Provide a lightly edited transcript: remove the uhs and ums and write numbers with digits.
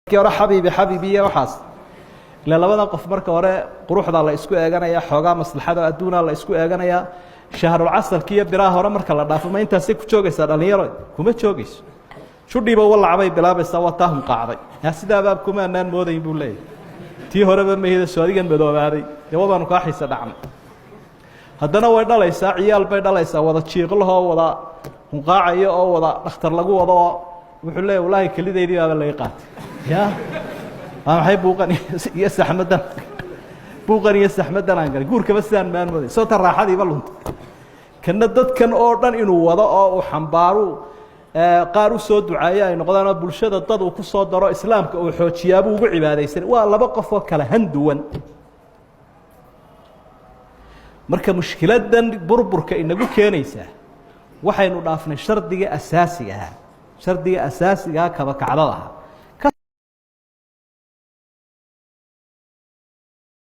Markii hore xabiibi xabiibiye waxaas ila labada qof marka hore quruxdaa la isku eeganaya, xoogaa maslaxada adduunaa la isku eeganayaa, shahrulcasalki iyo biraha hore marka la dhaafo, ma intaasay ku joogaysaa? Dhalinyaro kuma joogayso. Judhiiba walacbay bilaabaysaa, waa taa hunqaacday. Sidaabaab kuma anaan moodayn buu leeyahy. Tii horeba mahida soo adigan madoobaaday, dee wabaanu kaa xiisa dhacnay. Haddana way dhalaysaa, ciyaal bay dhalaysaa, wada jiiqlahoo wada hunqaacaya oo wada dhakhtar lagu wado oo wuxuu leeya, wallaahi kelidaydii baaba laga qaatay. Ya waa maxay buuqan iyo saxmaddan, buuqan iyo saxmaddan aan galay? Guurkaba sidaan maan mooday, soo ta raaxadiiba luntay. Kana dadkan oo dhan inuu wado oo uu xambaaru, qaar u soo duceeyo ay noqdaan oo bulshada dad uu ku soo daro, islaamka uu xoojiyaabuu ugu cibaadaysan. Waa laba qof oo kala handuwan. Marka mushkiladan burburka inagu keenaysaa, waxaynu dhaafnay shardiga asaasiga ahaa, shardiga asaasigaha kaba kacdada ahaa.